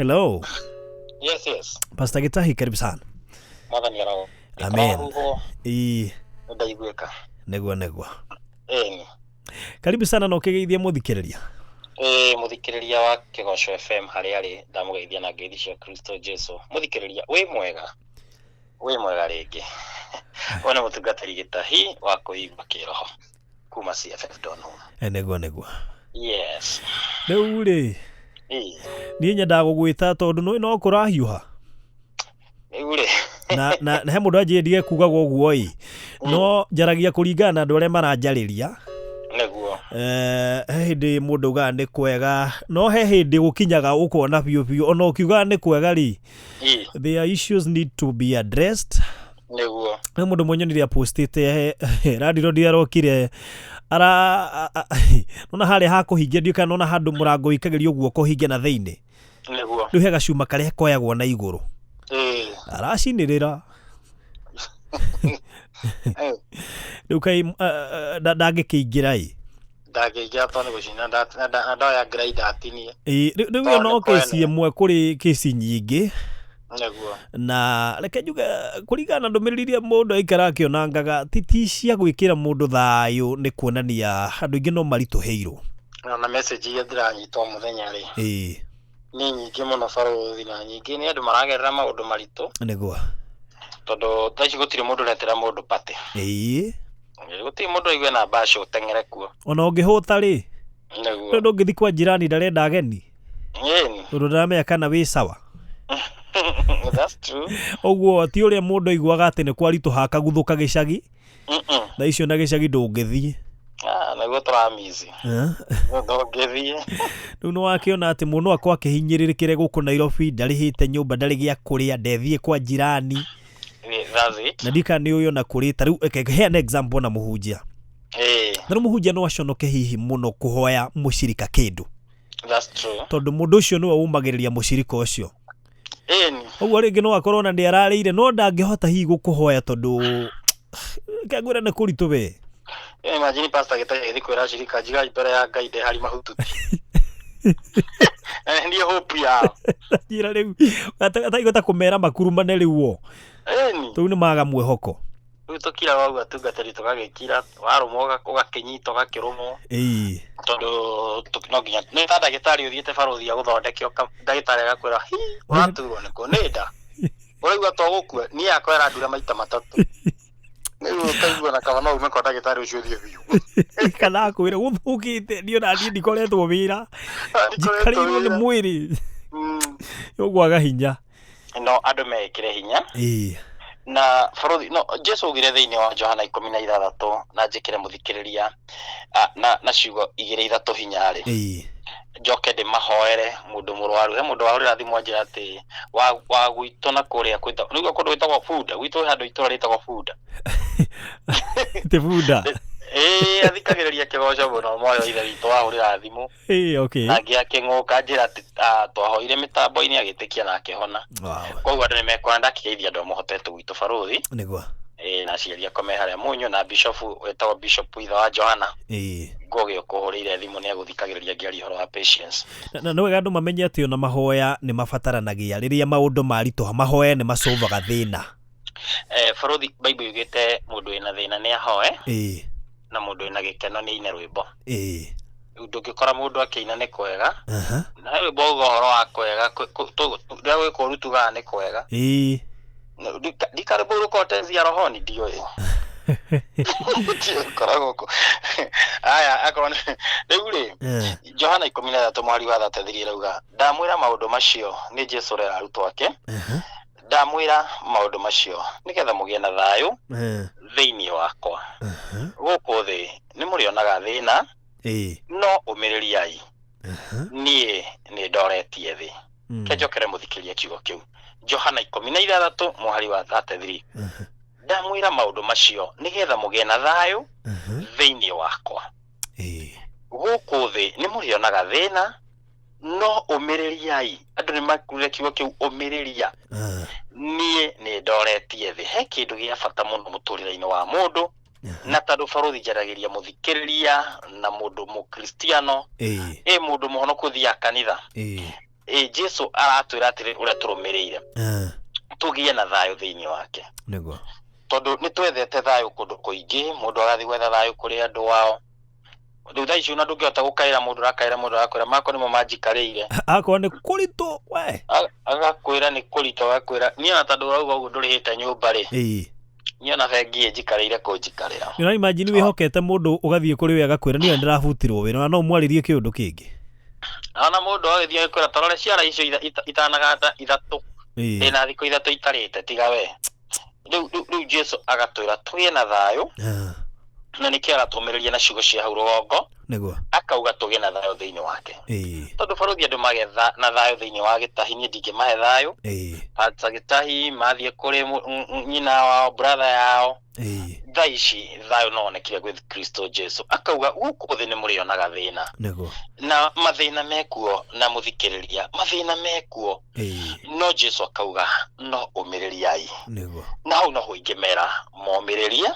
Hello. Yes. Pastor Gitahi, karibu sana. Mwathani arao. Amen. Huho Ii, ndaiguĩka. nĩguo nĩguo. Ĩni. Karibu sana na ũkĩgeithia mũthikĩrĩria. Ĩ mũthikĩrĩria wa Kĩgoco FM harĩa arĩ ndamũgeithia na ngeithi cia Kristo Jesu. Mũthikĩrĩria wĩ mwega. Wĩ mwega rĩngĩ. Ũyũ nĩ mũtungatĩri Gĩtahi wa kũigua kĩroho kuma CFF Donholm. E, nĩguo nĩguo. Yes. Rĩu rĩ, Ĩ niĩ nyendaga gũgwĩta tondũ nĩ no kũrahiũha. rĩu rĩ. Na, na, na he mũndũ anjĩrire ndige kugaga ũguo ĩ. No njaragia kũringana na andũ arĩa maranjarĩria. Nĩguo. Eh, he hĩndĩ mũndũ augaga nĩ kwega no he hĩndĩ gũkinyaga ũkona biũ biũ ona ũkiugaga nĩ kwega rĩ, Ĩ there are issues need to be addressed. nĩguo. He mũndũ ũmwe nyonire apostĩte randirondi arokire ara nona harĩa ha kũhingia ndiũĩ kana nona handũ mũrango wĩikagĩrio guoko ũhinge na thĩinĩ. Nĩguo. Rĩu he gacuma karĩa koyagwo na igũrũ Ĩ. aracinĩrĩra. Ĩ. Rĩu kaĩ ndangĩkĩingĩra ĩ. Ndangĩingĩra tondũ nĩ gũcina na ndoya grinder atinie. Ĩ, rĩu ĩyo Tondũ no nĩ kĩci kwene. ĩmwe kũrĩ kĩci nyingĩ. Nĩguo. Na reke njuge kũringana na ndũmĩrĩri iria mũndũ aikara akĩonangaga ti cia gwĩkĩra mũndũ thayũ, nĩ kuonania andũ aingĩ no maritũhĩirwo. Na message iria ndĩranyita o mũthenya rĩ, Ĩĩ. nĩ nyingĩ mũno barũthi, na nyingĩ nĩ andũ maragerera maũndũ maritũ. Nĩguo. Tondũ thaa ici gũtirĩ mũndũ ũretera mũndũ patĩ. Ĩĩ. Gũtirĩ mũndũ ũraigue na mbacu ũteng'ere kuo. Ona ũngĩhũta rĩ, Nĩguo. rĩu ndũngĩthiĩ kwa jirani ndarenda ageni. Ĩni. Tondũ ndaramenya kana wĩ sawa. That's true. Ũguo ti ũrĩa mũndũ aiguaga atĩ nĩ kwaritũha akaguthũka gĩcagi. Thaa icio na gĩcagi ndũngĩthiĩ. Ah, nĩguo tũramici. Ndũngĩthiĩ. Rĩu nĩ wakĩona atĩ mũndũ no akorwo akĩhinyĩrĩrĩkĩre gũkũ Nairobi, ndarĩhĩte nyũmba, ndarĩ gĩa kũrĩa, ndethiĩ kwa jirani. That's it. Na ndika nĩ ũyũ ona kũrĩ ta rĩu reke heane example na mũhunjia. Ĩĩ. Na rĩu mũhunjia no aconoke hihi mũno kũhoya mũcirika kĩndũ. That's true. Tondũ mũndũ ũcio nĩwe ũmagĩrĩria mũcirika ũcio. Ĩni. Ũguo rĩngĩ no akorwo ona nĩ ararĩire no ndangĩhota hihi gũkũhoya tondũ reke ngwĩre nĩ kũritũ we. Imagine pastor Gĩtahi agĩthiĩ kwĩra acirika njigai mbere ya Ngai ndĩ harĩ mahututi. Na nĩ hope yao. Njĩra rĩu ataigota kũmera makurumane rĩu o. Ĩni. Rĩu nĩ maga mwĩhoko. Rĩu tũkiraga ũguo atungatĩri tũgagĩkira, warũmwo ũgakĩnyita ũgakĩrũmwo. Ĩĩ. Tondũ no nginya nĩ ta ndagĩtarĩ ũthiĩte barũthi agũthondeke ndagĩtarĩ agakwĩra hi ũraturwo nĩkũ nĩ nda. Ũraigua to gũkua niĩ yakwa ĩrandura maita matatũ. Rĩu ũkaigua na kaba no ume kwa ndagĩtarĩ ũcio ũthiĩ biũ. Kana akwĩre gũthũkĩte niĩ ona niĩ ndikoretwo wĩra. Ndikoretwo Njikarĩirwo nĩ wĩra. mwĩrĩ. Ũgwaga hinya. No andũ meĩkĩre hinya. Ĩĩ. Na barũthi no Jesu augire thĩinĩ wa Johana 16 na njĩkĩre mũthikĩrĩria na ciugo igĩrĩ ithatũ hinya rĩ. Ĩĩ. Njoke ndĩmahoere mũndũ mũrwaru. He mũndũ wahũrĩra thimũ anjĩra atĩ wa gwitũ na kũrĩa kwĩtagwo, nĩguo kũndũ gwĩtagwo Bunda, gwitũ he handũ itũra rĩtagwo Bunda. Ti Bunda. Ĩĩ, athikagĩrĩria kĩgoco mũno moyo ithe witũ wahũrĩra thimũ. Ĩĩ, okay. Na angĩ akĩng'ũka anjĩra atĩ, twahoire mĩtambo-inĩ agĩtĩkia na akĩhona. Wow. Koguo andũ nĩmekuona ndakĩgeithia andũ amũhotete gwitũ barũthi. Nĩguo. Ĩĩ, na aciari akwa me harĩa Mũnyũ na bishop wĩtagwo Bishop ithe wa Johana. Ĩĩ. Ngũgĩ ũkũhũrĩire thimũ nĩ agũthikagĩrĩria ngĩaria ũhoro wa patience. Na nĩ wega andũ mamenye atĩ ona mahoya nĩ mabataranagia rĩrĩa maũndũ maritũha, mahoya nĩ macovaga thĩna. Barũthi, Bible yugĩte mũndũ wĩna thĩna nĩ ahoe. Ĩĩ. Na mũndũ wĩna gĩkeno nĩ aine rwĩmbo. Ĩĩ. Rĩu ndũngĩkora mũndũ akĩina nĩ kwega. Aha. Na rwĩmbo uga ũhoro wa kwega, rĩrĩa gwĩ kũũru tugaga nĩ kwega. Ĩĩ. Ndikarĩmbo rũkorwo tenzi ya rohoni ndiũĩ. Ndiũĩ kũ. Aya, akorwo nĩ rĩu rĩ, Johana 13 mũhari wa 33 ĩrauga, ndamwĩra maũndũ macio nĩ Jesu ũrera arutwo ake. Ndamwĩra maũndũ macio nĩgetha mũgĩe na thayũ thĩinĩ wakwa. Gũkũ thĩ nĩ mũrĩonaga thĩna, no ũmĩrĩriai. Niĩ nĩ ndoretie thĩ. Ke njokere mũthikĩrie kiugo kĩu. Johana 16 mũhari wa 33. Ndamwĩra maũndũ macio nĩgetha mũgĩe na thayũ thĩinĩ wakwa. Gũkũ thĩ nĩ mũrĩonaga thĩna, no ũmĩrĩriai. Andũ nĩ makurire kiugo kĩu ũmĩrĩria. Niĩ nĩ ndoretie thĩ. He kĩndũ gĩa bata mũno mũtũrĩre-inĩ wa mũndũ, na tondũ barũthi njaragĩria mũthikĩrĩria na mũndũ mũkristiano, ĩ mũndũ mũhonoku ũthiaga kanitha. Ĩ Jesu aratwĩra atĩrĩ ũrĩa tũrũmĩrĩire tũgĩe na thayũ thĩinĩ wake. Nĩguo. Tondũ nĩ twethete thayũ kũndũ kũingĩ, mũndũ agathiĩ gwetha thayũ kũrĩ andũ ao. Rĩu thaa ici ona ndũngĩhota gũkaĩra mũndũ, ũrakaĩra mũndũ agakwĩra makwa nĩmo manjikarĩire. Akorwo nĩ kũritũ we. Agakwĩra nĩ kũritũ, agakwĩra niĩ ona tondũ ũrauga ũguo ndũrĩhĩte nyũmba rĩ, niĩ ona bengi ĩnjikarĩire kũnjikarĩra. Nĩ ũra imagine wĩhokete mũndũ ũgathiĩ kũrĩ we agakwĩra niĩ ndĩrabutirwo wĩra, na no ũmwarĩrie kĩũndũ kĩngĩ. Ona mũndũ agĩthiĩ agĩkwĩra tarore ciara icio itanaganda ithatũ, ndĩna thikũ ithatũ itarĩte tiga we. Rĩu Jesu agatwĩra tũgĩe na thayũ, na nĩkĩo aratũmĩrĩria na ciugo cia hau rũgongo. Nĩguo. Akauga tũgĩe na thayũ thĩinĩ wake. Tondũ barũthi andũ magĩe na thayũ thĩinĩ wa gĩtahi, niĩ ndingĩmahe thayũ. Ata gĩtahi mathiĩ kũrĩ nyina wao, brother yao. Thaa ici thayũ no wonekire gwĩ Kristo Jesu. Akauga gũkũ thĩ nĩ mũrĩonaga thĩna. Nĩguo. Na mathĩna mekuo, na mũthikĩrĩria, mathĩna mekuo. No Jesu akauga no ũmĩrĩriai. Nĩguo. Na hau noho ingĩmera momĩrĩrie.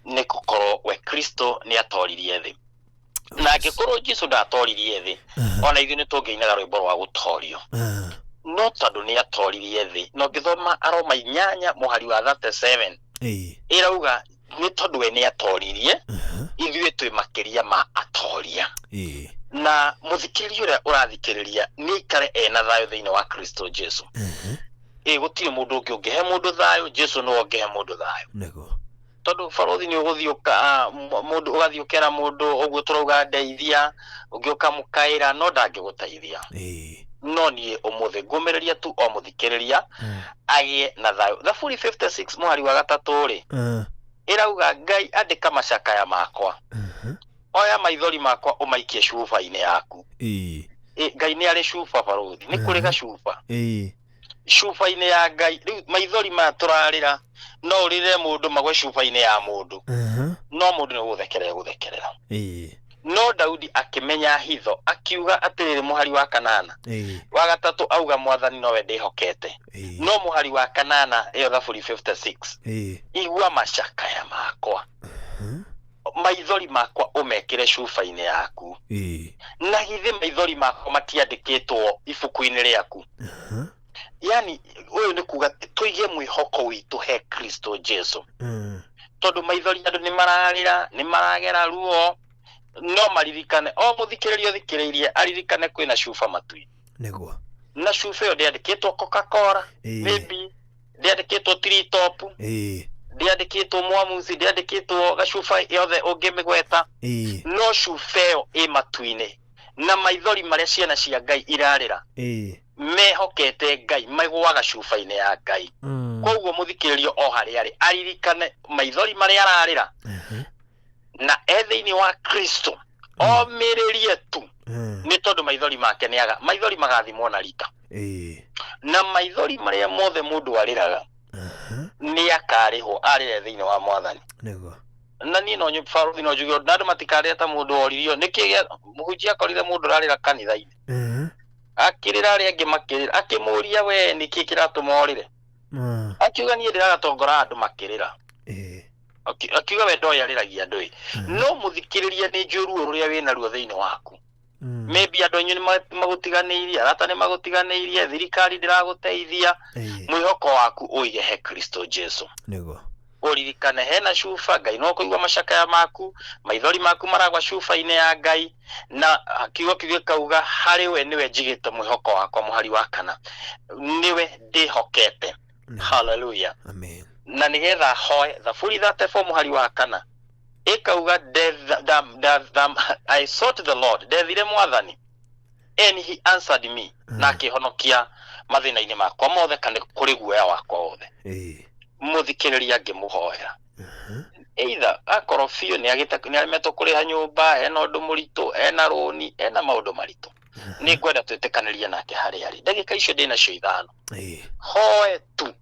Nĩ gũkorwo we Kristo nĩ atoririe thĩ. Na angĩkorwo Jesu ndatoririe thĩ, ona ithuĩ nĩ tũngĩinaga rwĩmbo rwa gũtorio. No tondũ nĩ atoririe thĩ, na ũngĩthoma Aroma 8 mũhari wa 37, ĩrauga nĩ tondũ we nĩ atoririe, ithuĩ twĩ makĩria ma atoria. Na mũthikĩrĩria ũrĩa ũrathikĩrĩria nĩ aikare ena thayũ thĩinĩ wa Kristo Jesu. Gũtirĩ mũndũ ũngĩ ũngĩhe mũndũ thayũ, Jesu nĩwe ũngĩhe mũndũ thayũ. Nĩguo. Tondũ barũthi nĩ ũgũthiĩ mũndũ ũgathiĩ ũkera mũndũ ũguo tũrauga ndeithia, ũngĩ ũkamũkaĩra, no ndangĩgũteithia. No niĩ ũmũthĩ ngũmĩrĩria tu o mũthikĩrĩria agĩe na thayũ. Thaburi 56 mũhari wa 3 rĩ, ĩrauga Ngai andĩka macakaya makwa, oya maithori makwa ũmaikie cuba-inĩ yaku. Ngai nĩ arĩ cuba barũthi, nĩ kũrĩ gacuba. Cuba-inĩ ya Ngai, rĩu maithori maya tũrarĩra, no ũrĩrĩre mũndũ magwe cuba-inĩ ya mũndũ. No mũndũ nĩ gũthekerera gũthekerera. No Daudi akĩmenya hitho, akiuga atĩrĩrĩ mũhari wa 8. Wa 3 auga mwathani nowe ndĩhokete. No mũhari wa 8 ĩyo Thaburi 56. Igua macakaya makwa. Maithori makwa ũmekĩre cuba-inĩ yaku. Na githĩ maithori makwa matiandĩkĩtwo ibuku-inĩ rĩaku. Yani ũyũ nĩ kuga tũige mwĩhoko witũ he Kristo Jesu. Tondũ maithori andũ nĩ mararĩra, nĩ maragera ruo, no maririkane, o mũthikĩrĩria ũthikĩrĩirie aririkane kwĩna cuba matu-inĩ. Nĩguo. Na cuba ĩyo ndĩandĩkĩtwo Coca-Cola, maybe ndĩandĩkĩtwo Tree Top, ndĩandĩkĩtwo Mwamuzi, ndĩandĩkĩtwo gacuba yothe ũngĩmĩgweta. No cuba ĩyo ĩ matu-inĩ, na maithori marĩa ciana cia Ngai irarĩra, mehokete Ngai, maigũaga cuba-inĩ ya Ngai. Koguo mũthikĩrĩrio o harĩa arĩ aririkane maithori marĩa ararĩra, na e thĩinĩ wa Kristo, omĩrĩrie tu, nĩ tondũ maithori make nĩ aga, maithori magathimwo na rita. Na maithori marĩa mothe mũndũ arĩraga, nĩ akarĩhwo arĩre thĩinĩ wa mwathani. Nĩguo. Na niĩ no barũthi no njuge na andũ matikarĩre ta mũndũ oririo, nĩkĩ mũhunjia akorire mũndũ ũrarĩra kanitha-inĩ. Akĩrĩra arĩa angĩ makĩrĩra, akĩmũria we nĩkĩ kĩratũma ũrĩre? Akiuga niĩ ndĩragatongora andũ makĩrĩra. Akiuga we ndoĩ arĩragia andũ ĩ. No mũthikĩrĩria nĩ njũĩ ruo rũrĩa wĩna ruo thĩinĩ waku. Maybe andũ anyu nĩ magũtiganĩirie, arata nĩ magũtiganĩirie, thirikari ndĩragũteithia. Mwĩhoko waku ũige he Kristo Jesu. Nĩguo. Ũririkane hena cuba, Ngai no kũigua macakaya maku, maithori maku maragwa cuba-inĩ ya Ngai, na kiugo kĩu gĩkauga harĩ we nĩwe njigĩte mwĩhoko wakwa, mũhari wa 4. Nĩwe ndĩhokete. Hallelujah. Amen. Na nĩgetha hoe Thaburi 34 mũhari wa 4. Ĩkauga I sought the Lord, ndethire mwathani, and he answered me, na akĩhonokia mathĩna-inĩ makwa mothe kana kũrĩ guoya wakwa wothe. Mũthikĩrĩria ngĩmũhoera. Either akorwo biũ nĩ aremetwo kũrĩha nyũmba, ena ũndũ mũritũ, ena rũni, ena maũndũ maritũ. Nĩ ngwenda twĩtĩkanĩrie nake harĩa arĩ. Ndagĩka icio ndĩ nacio 5. Hoe tu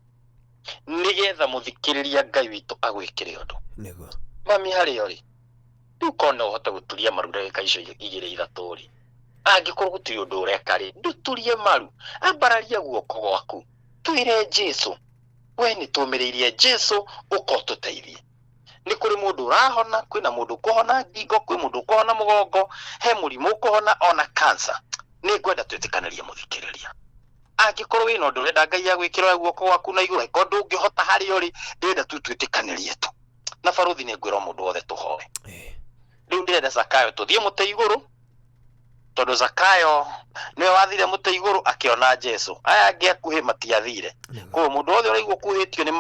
nĩgetha mũthikĩrĩria Ngai witũ agwĩkĩre ũndũ. Nĩguo. Mami harĩa ũrĩ, rĩu korwo no ũhote gũturia maru ndagĩka icio 2 3 rĩ, angĩkorwo gũtirĩ ũndũ ũreka rĩ, ndũturie maru, ambararia guoko gwaku, twĩre Jesu, we nĩ tũmĩrĩirie Jesu, ũka ũtũteithie. Nĩ kũrĩ mũndũ ũrahona, kwĩna mũndũ ũkũhona ngingo, kwĩ mũndũ ũkũhona mũgongo, he mũrimũ ũkũhona ona cancer. Nĩ ngwenda twĩtĩkanĩrie mũthikĩrĩria. Angĩkorwo wĩna ũndũ ũrenda Ngai agwĩkĩre oya guoko gwaku na igũrũ, angĩkorwo ndũngĩhota harĩa ũrĩ, ndĩrenda tu twĩtĩkanĩrie tu. Na barũthi nĩ ngwĩra o mũndũ wothe tũhoe. Rĩu ndĩrenda Zakayo tũthiĩ mũtĩ igũrũ, tondũ Zakayo nĩwe wathire mũtĩ igũrũ akĩona Jesu. Aya angĩ akuhĩ matiathire. Koguo mũndũ wothe ũraigua ũkuhĩtio nĩ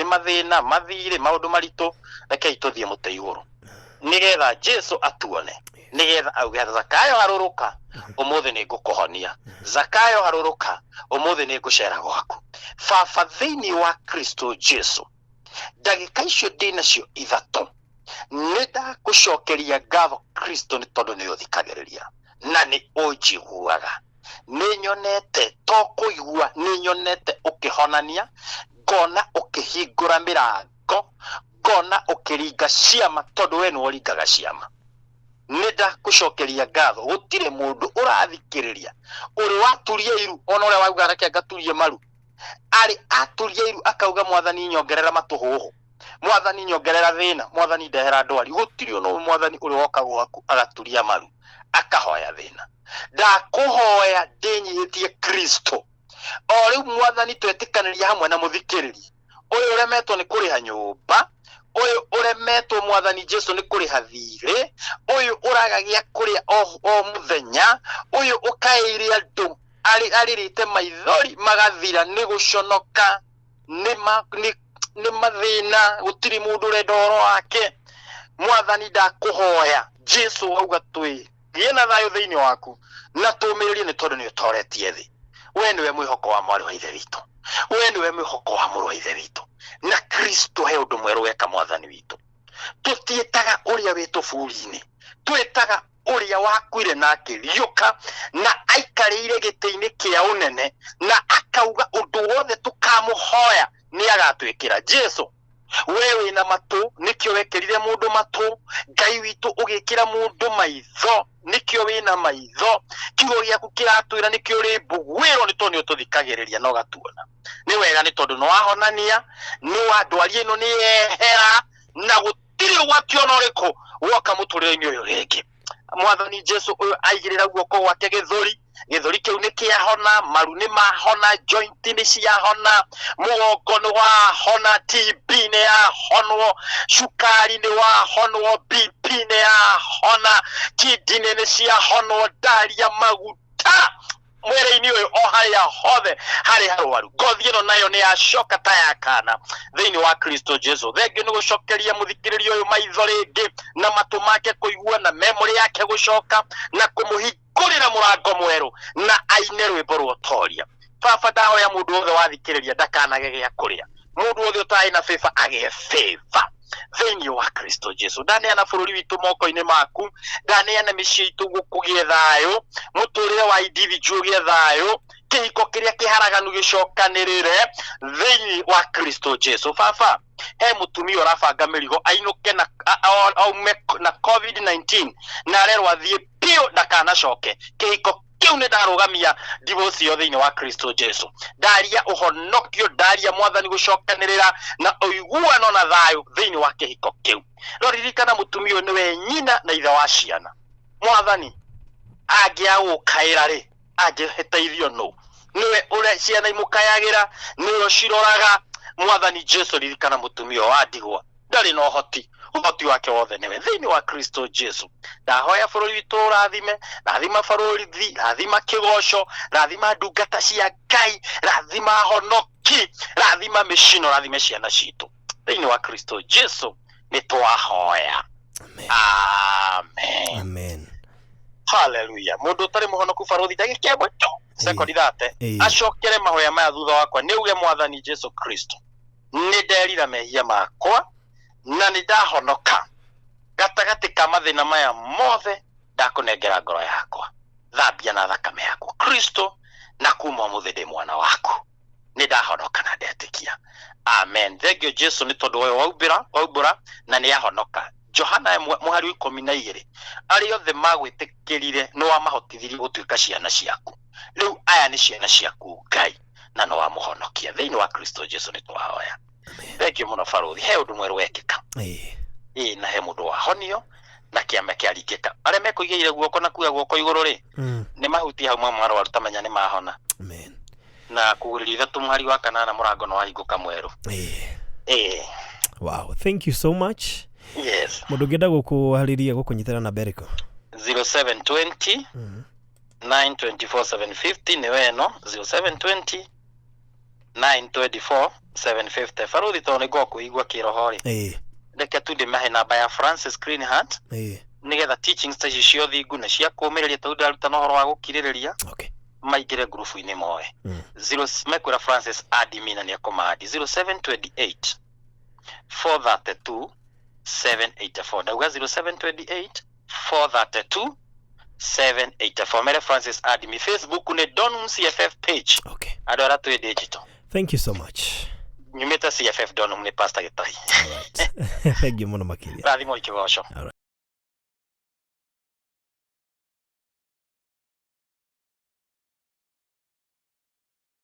mathĩna, mathirĩ, maũndũ maritũ, rekei tũthiĩ mũtĩ igũrũ. Nĩgetha Jesu atuone, nĩgetha auge Zakayo harũrũka, ũmũthĩ nĩ ngũkũhonia. Zakayo harũrũka, ũmũthĩ nĩ ngũcera gwaku. Baba thĩinĩ wa Kristo Jesu, ndagĩka icio ndĩ nacio ithatũ, nĩ ndakũcokeria ngatho Kristo nĩ tondũ nĩ ũthikagĩrĩria na nĩ ũnjiguaga. Nĩ nyonete to kũigua, nĩ nyonete ũkĩhonania, ngona ũkĩhingũra mĩrango, ngona ũkĩringa ciama, tondũ we nĩwe ũringaga ciama. Nĩ ndakũcokeria ngatho. Gũtirĩ mũndũ ũrathikĩrĩria ũrĩ waturia iru, ona ũrĩa wauga reke ngaturie maru, arĩ aturia iru akauga mwathani nyongerera matũhũhũ, mwathani nyongerera thĩna, mwathani ndehera ndwari. Gũtirĩ ona ũmwe mwathani ũrĩ woka gwaku agaturia maru akahoya thĩna. Ndakũhoya ndĩnyihĩtie Kristo o rĩu mwathani, twetĩkanĩria hamwe na mũthikĩrĩria ũyũ ũremetwo nĩ kũrĩha nyũmba, ũyũ ũremetwo mwathani Jesu nĩ kũrĩha thirĩ, ũyũ ũraga gĩa kũrĩa o mũthenya, ũyũ ũkaĩire andũ arĩrĩte maithori magathira nĩ gũconoka, nĩ mathĩna, gũtirĩ mũndũ ũrenda ũhoro wake. Mwathani ndakũhoya Jesu auga twĩ gĩe na thayũ thĩinĩ waku na tũmĩrĩrie nĩ tondũ nĩ ũtoretie thĩ. We nĩwe mwĩhoko wa mwarĩ wa ithe witũ, we nĩwe mwĩhoko wa mũrũ wa ithe witũ, na Kristo he ũndũ mwerũ weka mwathani witũ. Tũtiĩtaga ũrĩa wĩ tũburi-inĩ, twĩtaga ũrĩa wakuire na akĩriũka na aikarĩire gĩtĩ-inĩ kĩa ũnene na akauga ũndũ wothe tũkamũhoya nĩ agatwĩkĩra. Jesu, we wĩna matũ nĩkĩo wekĩrire mũndũ matũ, Ngai witũ ũgĩkĩra mũndũ maitho nĩkĩo wĩna maitho, kiugo gĩaku kĩratwĩra nĩkĩo ũrĩ mbugwĩrwo nĩ tondũ nĩ ũtũthikagĩrĩria na ũgatuona. Nĩ wega nĩ tondũ nĩ wahonania, nĩ wa ndwari ĩno nĩ yehera na gũtirĩ ũgwati ona ũrĩkũ woka mũtũrĩre-inĩ ũyũ rĩngĩ. Mwathani Jesu ũyũ aigĩrĩra guoko gwake gĩthũri, gĩthũri kĩu nĩ kĩahona, maru nĩ mahona, joint nĩ ciahona, mũgongo nĩ wahona, TB nĩ yahonwo, cukari nĩ wahonwo, BP nĩ yahona, kidney nĩ ciahonwo, ndaria maguta mwĩrĩ-inĩ ũyũ o harĩa hothe harĩ harwaru, ngothi ĩno nayo nĩ yacoka ta ya kana thĩinĩ wa Kristo Jesu. Thengio nĩ gũcokeria mũthikĩrĩria ũyũ maitho rĩngĩ na matũ make kũigua na memory yake gũcoka na kũmũhingũrĩra mũrango mwerũ na aine rwĩmbo rwa ũtoria. Baba, ndahoya mũndũ wothe wathikĩrĩria ndakanage gĩa kũrĩa, mũndũ wothe ũtarĩ na favor agĩe favor thĩinĩ wa Kristo Jesu. Ndaneana bũrũri witũ moko-inĩ maku, ndaneana mĩciĩ itũ kũgĩe thayũ, mũtũrĩre wa individual ũgĩe thayũ, kĩhiko kĩrĩa kĩharaganu gĩcokanĩrĩre thĩinĩ wa Kristo Jesu. Baba, he mũtumia ũrabanga mĩrigo ainũke na aume na COVID-19 na arerwo athiĩ biũ ndakanacoke. Kĩhiko kĩu nĩ ndarũgamia divorce ĩyo thĩinĩ wa Kristo Jesu. Ndaria ũhonokio, ndaria mwathani gũcokanĩrĩra na ũiguano na thayũ thĩinĩ wa kĩhiko kĩu. No ririkana mũtumia ũyũ nĩwe nyina na ithe wa ciana. Mwathani angĩagũkaĩra rĩ, angĩteithio nũ? Nĩwe ũrĩa ciana imũkayagĩra, nĩwe ũciroraga. Mwathani Jesu, ririkana mũtumia ũyũ wa ndigwa, ndarĩ na ũhoti, ũhoti wake wothe nĩwe thĩinĩ wa Kristo Jesu. Ndahoya bũrũri witũ ũrathime, rathima bũrũri, rathima kĩgoco, rathima ndungata cia Ngai, rathima honoki, rathima mĩcino, rathime ciana citũ thĩinĩ wa Kristo Jesu nĩ twahoya. Amen. Amen. Amen. Hallelujah. Mũndũ ũtarĩ mũhonoku barũthi ndagĩka ĩmwe tu sekondi thate acokere mahoya maya thutha wakwa, nĩ uge mwathani Jesu Kristo, nĩ nderira mehia makwa na nĩ ndahonoka gatagatĩ ka mathĩna maya mothe, ndakũnengera ngoro yakwa, thambia na thakame yaku Kristo, na kuma ũmũthĩ ndĩ mwana waku, nĩ ndahonoka na ndetĩkia. Amen. Thengio Jesu nĩ tondũ ũyũ waumbũra na nĩ ahonoka. Johana ĩmwe mũhari wa ikũmi na igĩrĩ, arĩa othe magwĩtĩkĩrire nĩ wamahotithirie gũtuĩka ciana ciaku. Rĩu aya nĩ ciana ciaku Ngai, na nĩ wamũhonokia thĩinĩ wa Kristo Jesu nĩ twahoya. Thengio mũno barũthi, he ũndũ mwerũ wekĩka. Ĩĩ, na he mũndũ wahonio Na kĩama kĩaringĩka, arĩa mekũigĩire guoko na kuoya guoko igũrũ rĩ, nĩ mahutie hau mamwe arwaru tamenya nĩ mahona. Amen. Na kugurĩrio 3 mũhari wa 8, mũrango nĩ wahingũka mwerũ. Ĩĩ. Wow, thank you so much. Yes. Mũndũ ũngĩenda gũkũharĩria, gũkũnyitĩra namba ĩrĩkũ? 0720 924 750, nĩwe ĩno, 0720 924 750. Baruthi, tondũ nĩ ngorwo kwĩigua kĩroho rĩ, reke tu ndĩmahe namba ya Francis Greenheart, nĩgetha teachings ta ici cia ũthingu na cia kũũmĩrĩria, tondũ ndarutana ũhoro wa gũkirĩrĩria, maingĩre ngurubu-inĩ moe. Zero, mekwĩra Francis admin na nĩekũmaadi, 0728 432 784. Ndauga 0728 432 784. Mere Francis admin. Facebook nĩ Donum CFF page. Andũ arĩa twĩ digital. Thank you so much. Nyumĩte CFF Donum, nĩ Pastor Gĩtahi. All right. Thank you mũno makĩria. Rathimo ikĩgoco. All right.